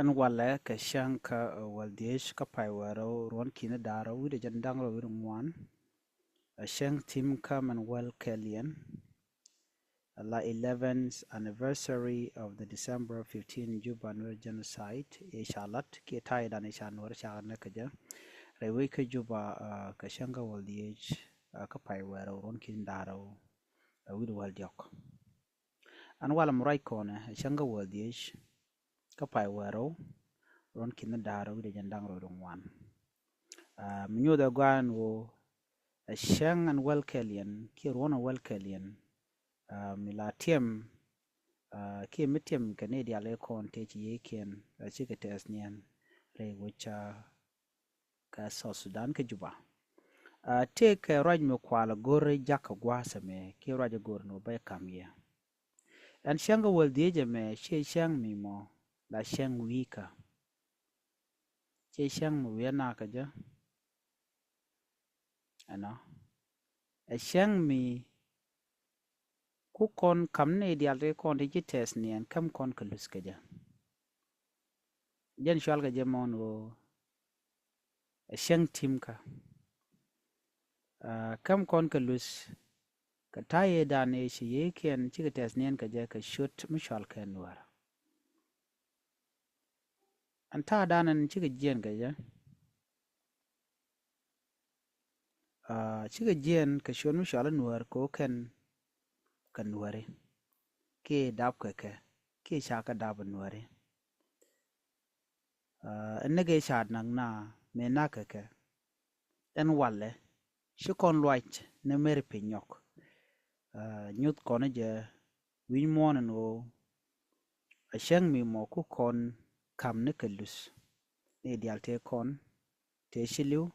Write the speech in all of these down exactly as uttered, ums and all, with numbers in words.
Ɛn walɛ kɛ cäŋ kä, ɛ, wäl dhieec kä pay wäl rɛw ruɔ̱n ki̱ni da̱ŋ rɛw wi̱cdɛ jiɛn da̱ŋ rɛw wi̱cdɛ ŋuan. Ɛ cäŋ ti̱m kä mɛn wäl kɛl yɛn. La eleventh anniversary of the December fifteen Juba Nuer genocide. Ëë ca lat kiɛ ta̱yɛ dan ëë ca Nuäär ca näk kä jɛ rɛy wec kä Juba, ɛ, kɛ cäŋ kä wäl dhieec, ɛ, kä pay wäl rɛw ruɔ̱n ki̱ni da̱ŋ rɛw, ɛ, wi̱cdɛ wäl diɔ̱k. Ɛn walɛ mi ruac kɔnɛ ɛ cäŋ kä wäl dhieec kä pay wäl rɛw ruɔ̱n ki̱ni da̱ŋ rɛw wi̱cdɛ jiɛn da̱ŋ rɛw wi̱cdɛ ŋuan. Ɛ, mi nyuuth ɛ gɔaa ɛn ɣöö ɛ cäŋ ɛn wäl kɛl yɛn kiɛ ruɔ̱n ɛn wäl kɛl yɛn. Ɛ, mi la tiɛm, ɛ, kiɛ mi tiɛm kɛ nɛy diaal ëë kɔn tëë ci yiëëkiɛn, ɛ, cikɛ tɛth niɛn rɛy wec kä South Sudan kä Juba. Ɛ, tëëkɛ ruac mi kualɛ go̱r jakä gua̱a̱th ɛmɛ kiɛ ruac ɛ go̱r ni wä bä kam yɛ. Ɛn cäŋ kä wäl dhieec ɛmɛ ciɛ cäŋ mi mɔ la cäŋ wi̱i̱kä. Ciɛ cäŋ mi wi̱i̱ ɛ nakä jɛ. Ɛnɔ ɛ cäŋ mi ku kɔn kam nɛy diaal ti kɔn ti ci tɛth niɛn käm kɔn kɛ luth kɛ jɛ. Jɛn cual kɛ jɛ mɔn ɣöö ɛ cäŋ ti̱m kä. Ɛ, käm kɔn kɛ luth kɛ ta̱yɛ dan ëë ci yiëëkiɛn cikɛ tɛth niɛn kɛ jɛ kɛ ciöt mi cual kɛ Nuäär. Ɛn ta̱a̱ dan ɛn cikɛ jiɛn kɛ jɛ. Ɛ, cikɛ jiɛn kɛ ciöt mi cual Nuäär kɛ ɣöö kɛn kɛ Nuääri kiɛ dap kɛ kɛ kiɛ ca kɛ dap Nuääri. Ɛ, ɛn ni kɛ ca nak na mëë nak kɛ kɛ. Ɛn walɛ ci kɔn luac ni mɛri piny nyɔk. Ɛ, nyuth kɔn jɛ wi̱c muɔ̱ɔ̱n ɛn ɣöö ɛ cäŋ mi mɔ ku kɔn kam ni kɛ luth nɛy diaal tëë kɔn tëë ci li̱w.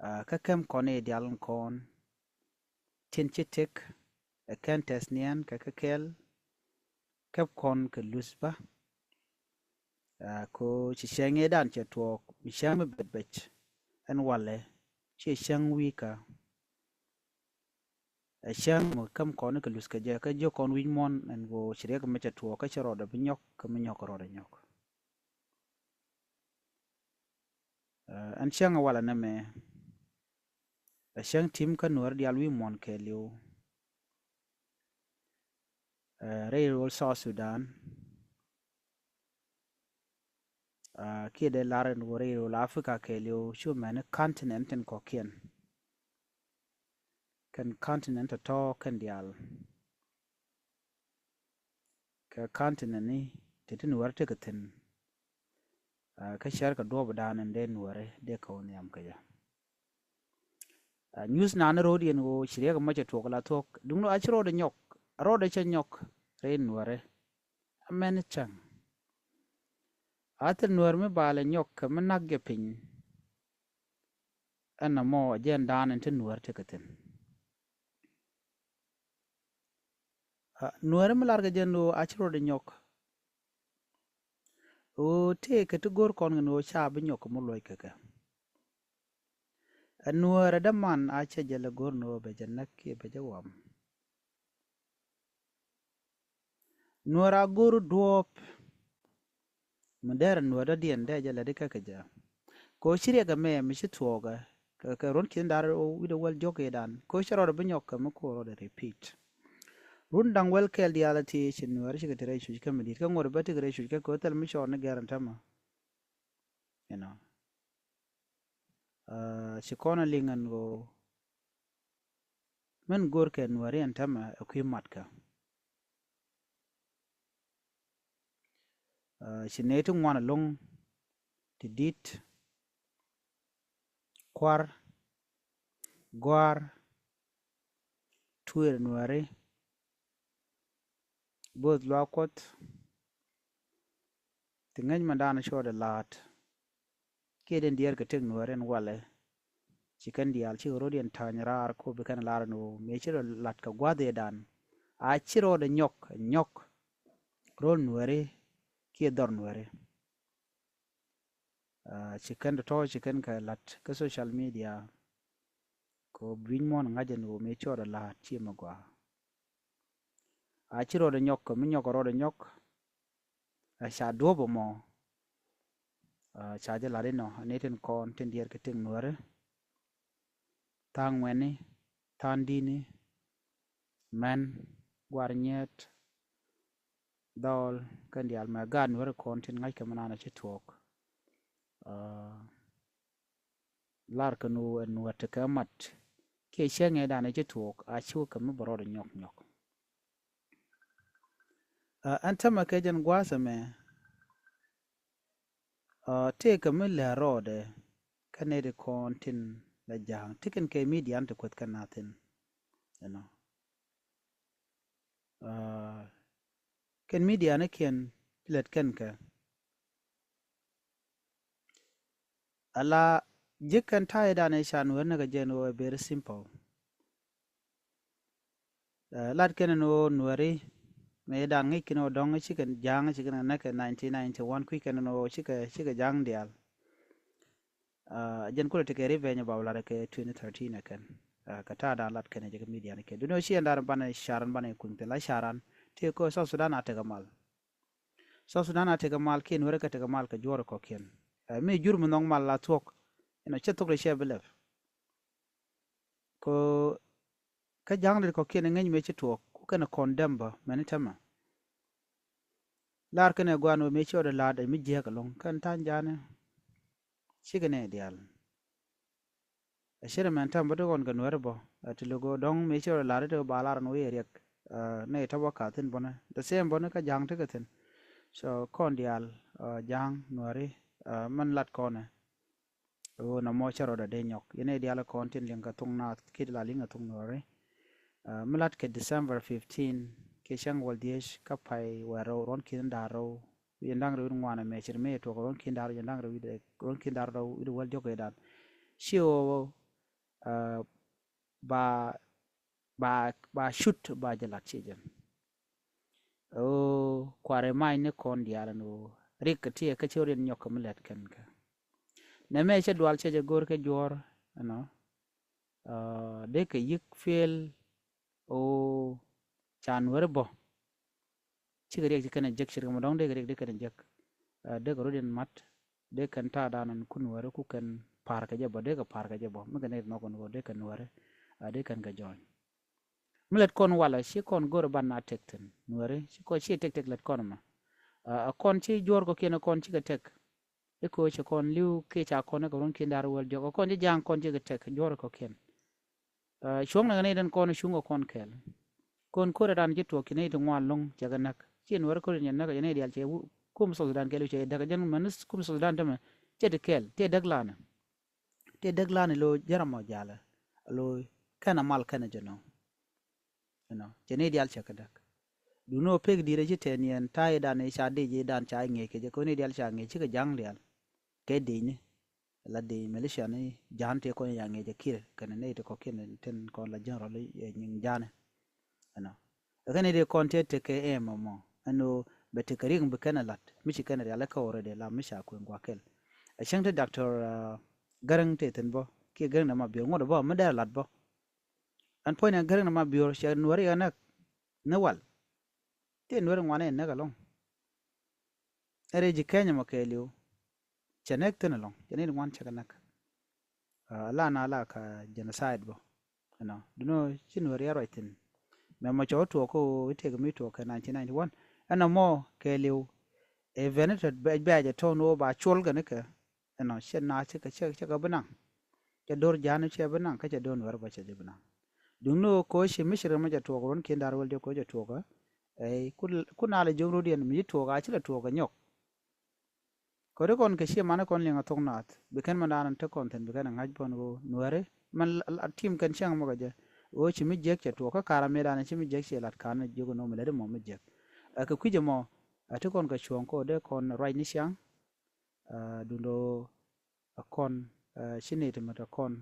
Ɛ, kä käm kɔn nɛy diaal kɔn tin ci tëk ɛ kɛn tɛth niɛn kɛ kɛ kɛl käp kɔn kɛ luth bä. Ɛ, ko ci cäŋ ëë dan cɛ tuɔɔk mi cäŋ mi bet bec. Ɛn walɛ ciɛ cäŋ wi̱i̱kä. Ɛ cäŋ mi käm kɔn kɛ luth kɛ jɛ kä jiök kɔn wi̱c muɔ̱ɔ̱n ɛn ɣöö ci riɛk mi cɛ tuɔɔk kä ci rɔɔdɛ bi nyɔk kä mi nyɔk rɔɔdɛ nyɔk. Ɛ, ɛn cäŋ ɛ walɛ nɛmɛ ɛ cäŋ ti̱m kä Nuäär diaal wi̱i̱ muɔ̱ɔ̱n kɛɛliw. Ɛ, rɛy rööl South Sudan. Ɛ, kiɛ dee lar ɛn ɣöö rɛy rööl Africa kɛɛliw cu mɛni continent tin kɔ̱kiɛn. Kɛn continent tɔ̱tɔ̱ kɛn diaal. Kɛ continent ni ti ti Nuäär tekɛ thi̱n. Ɛ, kä cär kɛ duɔ̱ɔ̱p dan in dee Nuääri dee kɛ wä nhiam kɛ jɛ. Ɛ, nyuth naan rɔɔd yɛn ɣöö ci riɛk mɔ cɛ tuɔɔk la thuɔ̱k duŋdu a ci rɔɔdɛ nyɔk. Rɔɔdɛ cɛ nyɔk rɛy Nuääri. Amɛn cäŋ a thil Nuäär mi baalɛ nyɔk kɛ mi nak jɛ piny. Ɛn nɔmɔ a jɛn dan in ti Nuäär tekɛ thi̱n. Ɛ, Nuääri mi lar kɛ jɛn ɣöö a ci rɔɔdɛ nyɔk. Ɣöö tëëkɛ ti go̱r kɔn kɛn ɣöö ca bi nyɔk kɛ mi luɔc kɛ kɛ. Ɛ Nuäär ɛ däman a cɛ jɛ lɛ go̱r ni ɣöö bɛ jɛ näk kiɛ bɛ jɛ wam. Nuäär a go̱r duɔ̱ɔ̱p. Mi dɛr ɛ Nuäär dɔ̱diɛn dee jɛ lɛ di kä kɛ jɛ. Kɛ ɣöö ci riɛk ɛmɛ mi ci thuɔɔkɛ kɛ, kɛ ruɔ̱n ki̱n da̱r wi̱cdɛ wäl diɔ̱k i̱dan kɛ ɣöö cɛ rɔɔdɛ bi nyɔk kɛ mi ko̱r rɔɔdɛ repeat. Run da̱ŋ wäl kɛɛl diaal ti ci Nuäär cikɛ te rɛy cuc kä mi di̱t kä ŋuɔ̱t bä tekɛ rɛy cuc kä kɛ ɣöö thil mi cɔɔr ni gɛr ɛn tämɛ. You know. Ɛ, ci kɔn a liŋ ɛn ɣöö min go̱o̱rkɛ Nuääri ɛn tämɛ ɛ kui̱ matkä. Ɛ, ci nɛy ti ŋuan ɛlɔ̱ŋ ti di̱t, kua̱r, gɔ̱a̱r, tuëër Nuääri, bo̱o̱th luaak Kuɔth, ti ŋäc mɛn da̱a̱n cuɔɔdɛ la̱a̱t. Kiɛ den diɛɛr kɛ tëk Nuääri ɛn walɛ. Ci kɛn diaal cikɛ rɔ̱diɛn ta̱ny raar ko bi kɛn lar ɛn ɣöö mëë ci rɔ lat kɛ gua̱th ëëdan. A ci rɔɔdɛ nyɔk, nyɔk. Ro̱l Nuääri kiɛ dhɔr Nuääri. Ɛ, ci kɛn tɔ̱tɔ̱ ci kɛn kɛ lat kä social media. Kɛ ɣöö bi wi̱c muɔ̱ɔ̱n ŋa̱c ɛn ɣöö mëë cuɔɔdɛ la̱a̱t ciɛ mi gɔaa. A ci rɔɔdɛ nyɔk kɛ mi nyɔk rɔɔdɛ nyɔk. Ɛ ca duɔ̱p ɛmɔ. Ɛ ca jɛ lat inɔ ni tin kɔn tin diɛɛr kɛ tin nuääri. Tha̱a̱ŋ ŋuɛ̈ni, tha̱a̱ŋ di̱ni, mɛn, gua̱r nyɛɛt, dhɔl, kɛn diaal mɛ gaat nuääri kɔn tin ŋa̱ckɛ mi naan ɛ ci tuɔɔk. Ɛ lar kɛ nu ɛn wä tekɛ mat kiɛ cäŋ ɛ dan ɛ ci tuɔɔk a ci wä kɛ mi bɛ rɔɔdɛ nyɔk nyɔk. Ɛ ɛn tämɛ kɛ jɛn gua̱a̱th ɛmɛ. Ɛ tëëkɛ mi lɛ rɔɔdɛ kä nɛy ti kɔn tin la ja̱a̱ŋ ti kɛn kɛ midian ti kueth kɛn na thin. Ɛnɔ kɛn midian ikiɛn ti lät kɛn kɛ. Ala ji̱ kɛn ta̱a̱ i̱ dan i̱ ca nuääri ni kɛ jɛn ɣöö ɛ very simple. Ɛ lat kɛn ɛn ɣöö nuääri mëë dan ŋi̱c kɛn ɣöö dɔ̱ŋ cikɛ ja̱a̱ŋ cikɛ nɛ nɛ kɛ nineteen ninety one kui̱ kɛn ɛn ɣöö cikɛ cikɛ ja̱a̱ŋ diaal. Ɛ jɛn kulɛ tekɛ revenge ba wä lat kɛ twenty thirteen ɛ kɛn. Ɛ kɛ ta̱a̱ dan lat kɛn ɛ jɛ kɛ midian i̱ kɛn duni ɣöö ci ɛn dan banɛ caran banɛ kuny pil a caran. Tëë kɛ ɣöö South Sudan a tekɛ mal. South Sudan a tekɛ mal kiɛn wärä kɛ tekɛ mal kɛ juɔ̱ɔ̱r kɔ̱kiɛn. Ɛ mi jur mi nhɔk mal la thuɔ̱k. Inɔ cɛ thok de cɛ bi lɛp. Kɛ kä ja̱a̱ŋ dit kɔ̱kiɛn ŋäc mëë ci tuɔɔk ku kɛn kɔn däm bä mɛn i̱ tämɛ. Lar kɛn ɛ gua̱a̱n wä mëë ci ɣɔt ɛ la̱a̱t ɛ mi jiääk ɛlɔ̱ŋ kɛn ta̱a̱n ja̱a̱ni. Cikɛ nɛ diaal. Ɛ cɛ rɛ mɛn tɛm bä ti kɔn kɛ nuɛri bä ɛ ti lo̱k ɣöö dɔ̱ŋ mëë cɛ rɔ la̱r i̱ ti ba la̱r ɛn wä yɛ riɛk. Nɛ tɔ̱ bä ka̱ thi̱n bäni the same bäni kä ja̱a̱ŋ tekɛ thi̱n. So kɔn diaal ja̱a̱ŋ nuɛri mɛn lat kɔnɛ. Ɣöö nɔmɔ cɛ rɔ dɔ̱diɛ nyɔk yɛn nɛ diaal kɔn tin liŋ kɛ thuŋ naath kiɛ ti la liŋ kɛ thuŋ nuɛri. Mi lat kɛ December fifteen kiɛ cäŋ wäl dhieec kä pay wɛr rɛw ruɔ̱n ki̱n da̱r rɛw. Yɛn da̱ŋ rɛw wi̱cdɛ ŋuan ɛmɛ cir mëë tuɔk ruɔ̱n ki̱n da̱r yɛn da̱ŋ rɛw wi̱cdɛ ruɔ̱n ki̱n da̱r rɛw wi̱cdɛ wäl diɔ̱k ɛ dan. Ci ɣöö ba ba ba cut ba jɛ lat ci jɛn. Ɣöö kuarɛ mac ni kɔn diaal ɛn ɣöö rik kɛ tiɛ kä ci ɣöö riɛn nyɔk kɛ mi lɛt kɛn kɛ. Nɛ mɛ cɛ dual cɛ jɛ go̱o̱r kɛ juɔ̱ɔ̱r ɛnɔ. Dee kɛ yi̱k fiel ɣöö ca nuɛri bä. Cikɛ riɛk ci kɛn ɛ jek ci rik mɔ dɔ̱ŋ dee kɛ riɛk dee kɛn ɛ jek. Dee kɛ rot in mat dee kɛn ta̱a̱ da̱a̱n ɛn kun wääri ku kɛn pa̱a̱r kɛ jɛ bä dee kɛ pa̱a̱r kɛ jɛ bä mi kɛn ɛ ri nhɔk ɛn ɣöö dee kɛn nuɛri. Dee kɛn kɛ jɔ̱ɔ̱ny. Mi lät kɔn walɛ ci kɔn go̱r ban na tɛk thi̱n nuɛri ci kɔn ci tɛk tɛk lät kɔn ɛmɛ. Ɛ kɔn ci juɔ̱ɔ̱r kɔ̱kiɛn ɛ kɔn cikɛ tɛk. I̱ ko̱ cɛ kɔn li̱w kiɛ ca kɔn i̱ kɛ ruɔ̱n ki̱n da̱r wäl diɔ̱k ɛ kɔn ci ja̱a̱ŋ kɔn cikɛ tɛk juɔ̱ɔ̱r kɔ̱kiɛn. Cuɔ̱ŋ nɛ kɛ nɛy den kɔn cuŋ kɛ kɔn kɛɛl. Kɔn ko̱r ɛ ran ci tuɔɔk ci nɛy ti ŋuan lo̱ŋ cɛ kɛ näk ci nuɛr ko̱r nyɛ näk yɛ nɛy diaal cɛ kum South Sudan kɛɛl cɛ däk jɛn mɛn kum South Sudan tämɛ cɛ ti kɛɛl tëë däk lanɛ. Tëë däk lanɛ lo̱ jɛn ram mɔ jalɛ lo̱ kɛn a mal kɛn a jɛ nɔ. Ɛnɔ cɛ nɛy diaal cɛ kɛ däk. Duŋni ɔ pek di̱i̱t ɛ ci tɛn yɛn ta̱a̱ i̱ dan i̱ ca dec i̱ dan ca i̱ ŋi̱eec kɛ jɛ kɛ nɛy diaal ca ŋi̱eec cikɛ ja̱ŋ diaal. Kɛ dec ni la dec militia ni ja̱a̱n tëë kɔn i̱ ca ŋi̱eec ɛ kiɛ kɛn nɛy ti kɔ̱kiɛn tin kɔn la general i̱ nyiŋ ja̱a̱n. Ɛnɔ ɛ kɛn i̱ dee kɔn tëë tekɛ ɛmɔ mɔ ɛn ɣöö bɛ tekɛ riɛk bi kɛn ɛ la̱t mi ci kɛn ɛ rial ɛ kä already la mi ca kueŋ gua̱a̱k kɛl. Ɛ cäŋ ti Doctor Gäräŋ tëë thi̱n bä kiɛ Gäräŋ nɛ ma biöör ŋuɔ̱t ɛ bä mi dee ɛ la̱t bä. Ɛn puɔ̱ny nɛ Gäräŋ nɛ ma biöör cɛ nuɛri ɛ näk ni wal. Tëë nuɛri ŋuan ɛ näk ɛlɔ̱ŋ. Ɛ rɛy ji̱ Kenya mɔ kɛɛliw cɛ näk thi̱n ɛlɔ̱ŋ cɛ ni ŋuan cɛ kɛ näk. La na la ka genocide bä. Ɛnɔ duno ci nuɛri ɛ ruac thi̱n. Mɛ mɔ cɔ tuɔɔk kä ɣöö i̱ tëëk mi tuɔɔk kɛ nineteen ninety one ɛnɔ mɔ kɛɛliw. Ɛ vɛn i̱ tɔt bɛ̈ɛ̈c ɛ tɔ̱ɔ̱n ɣöö ba cuɔl kɛn ikɛ. Ɛnɔ cɛ na cɛ kɛ cɛ kɛ bi naŋ. Cɛ do̱r ja̱a̱n cɛ bi naŋ kä cɛ do̱r nuɛr bä cɛ jɛ bi naŋ. Duŋni ɣöö ko̱ ci micri mi cɛ tuɔɔk ruɔ̱n ki̱n da̱r wäl jɛ ko̱ cɛ tuɔɔk ɛ. Ɛ kun na lɛ jiök rot yɛn mi ci tuɔɔk a ci lɛ tuɔɔk ɛ nyɔk. Ko̱ri kɔn kɛ ciɛ mani kɔn liŋ a thok naath bi kɛn mɛn daanɔ te kɔn thi̱n bi kɛn a ŋa̱c bɔn ɣöö nuɛri mɛn tim kɛn cäŋ mɔ kɛ jɛ. Ɣöö ci mi jiäk cɛ tuɔɔk kä ka̱r a mëë daanɔ ci mi jiäk ciɛ lat ka̱n jiök nɔ mi lɛt mɔ mi jiäk. Ɛ kɛ kui̱c ɛmɔ ɛ ti kɔn kɛ cuɔ̱ɔ̱ŋ ko̱ dee kɔn ruac ni ciaŋ. Dundo ɛ kɔn ci nɛy ti mät ɛ kɔn.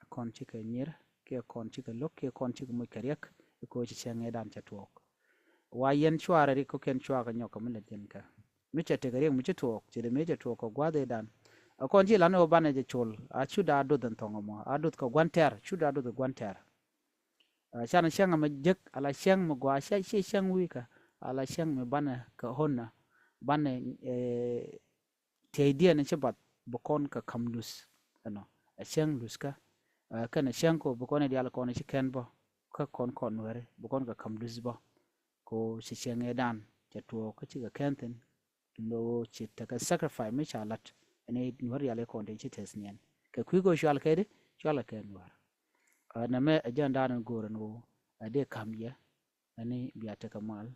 Ɛ kɔn cikɛ nyir kiɛ kɔn cikɛ lo̱k kiɛ kɔn cikɛ moc kɛ riɛk. I̱ ko̱ ci cäŋ ëëdan cɛ tuɔɔk. Wa yɛn cuarɛ rik ko̱kiɛn cuakɛ nyɔk kɛ mi lät yɛn kɛ mi cɛ tekɛ riɛk mi ci tuɔɔk ci dee mëë cɛ tuɔɔk kɛ gua̱a̱th ëëdan. Ɛ kɔn ci lan ɣöö banɛ jɛ col a cut a duth ɛn thɔŋ ɛmɔ a duth kɛ gua̱n tɛr cut a duth kɛ gua̱n tɛr. Canɛ cäŋ ɛmɛ jek ala cäŋ mi gɔaa ciɛ cäŋ wi̱i̱kä ala cäŋ mi banɛ kɛ ɣɔ̱nä. banɛ, eh, tiɛydiɛn ci bath bi kɔn kɛ ka̱m luth ɛnɔ, ɛ cäŋ luthkä. Eh, kɛnɛ cäŋ ko bi kɔn ɛ diaal kɔn ci kɛn bä kä kɔn kɔn Nuääri bi kɔn kɛ ka̱m luth bä. Ko ci cäŋ ëëdan cɛ tuɔɔk kä cikɛ kɛn thi̱n. Duundɛ ɣöö ci tekɛ sacrifice mi ca la̱t ɛn ɛ Nuäär rialikä kɔn tin ci tɛth niɛn kɛ kui̱ kɛ cual kɛ di, cual kɛ Nuäär. Ɛ, nɛmɛ ɛ jɛn da̱a̱n in go̱o̱r ɛn ɣöö ɛ dee ka̱m yɛ ɛn bia tekɛ mal